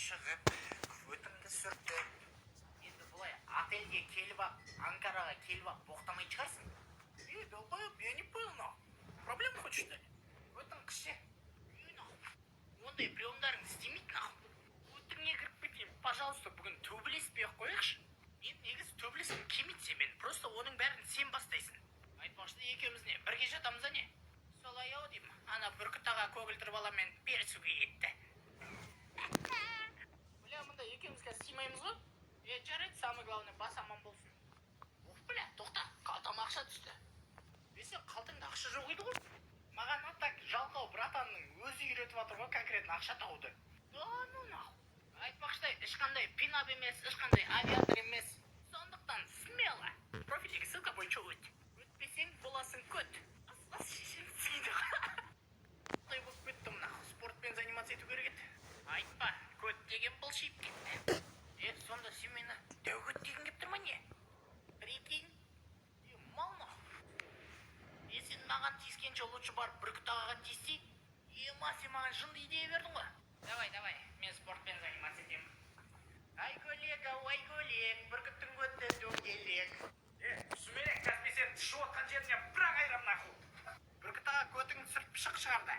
Шығып, көтіңді сүртіп. Енді бұлай отельге келіп ап, Анкараға келіп ап, боқтамайтын шығарсың. Е, долбоеб, я не понял, нахуй. Проблема хочешь, что ли? Көтің қышы. Е, нахуй. Ондай приемдарың істемейді, нахуй. Көтіңе кіріп кетейін. Пожалуйста, бүгін төбелеспей ақ қояйықшы. Мен негізі төбелескім келмейді сенімен. Просто оның бәрін сен бастайсың. Айтпақшы, екеуміз не, бірге жатамыз а не? Солай ау деймін. Ана Бүркіт аға көгілдір баламен берісуге кетті. Бля, мында екеуміз қазір сыймаймыз ғой. Е, жарайды, самое главное, бас аман болсын. Уф, бля, тоқта, қалтама ақша түсті. Е, сен қалтаңда ақша жоқ еді ғой. Маған а так жалқау братанның өзі үйретіп жатыр ғой конкретно ақша табуды. Да ну нахуй. Айтпақшыдай, ешқандай пинап емес, ешқандай авиатор емес. Сондықтан смело. Профильдегі ссылка бойынша өт. Өтпесең, боласың көт. Ас, шешем сүйді. Құдай болып кетті мына. Спортпен заниматься ету керек еді. Айтпа, көт деген былшиып кетті. Е, сонда сен мені дәу көт деген келіп тұр ма, не? Прикинь. Е, мал нахуй. Е, сен маған тиіскенше, лучше барып Бүркіт ағаға тиіссей. Ема, сен маған жынды идея бердің ғой. Давай, давай, мен спортпен заниматься етемін. Ай, көйлек, ау, ай, көйлек, бүркіттің көті дөңгелек. Е, сүмелек, қазір мен сені тышып отқан жеріңнен бір ақ айырам, нахуй. Бүркіт аға, көтіңді сүртіп шық шығарды.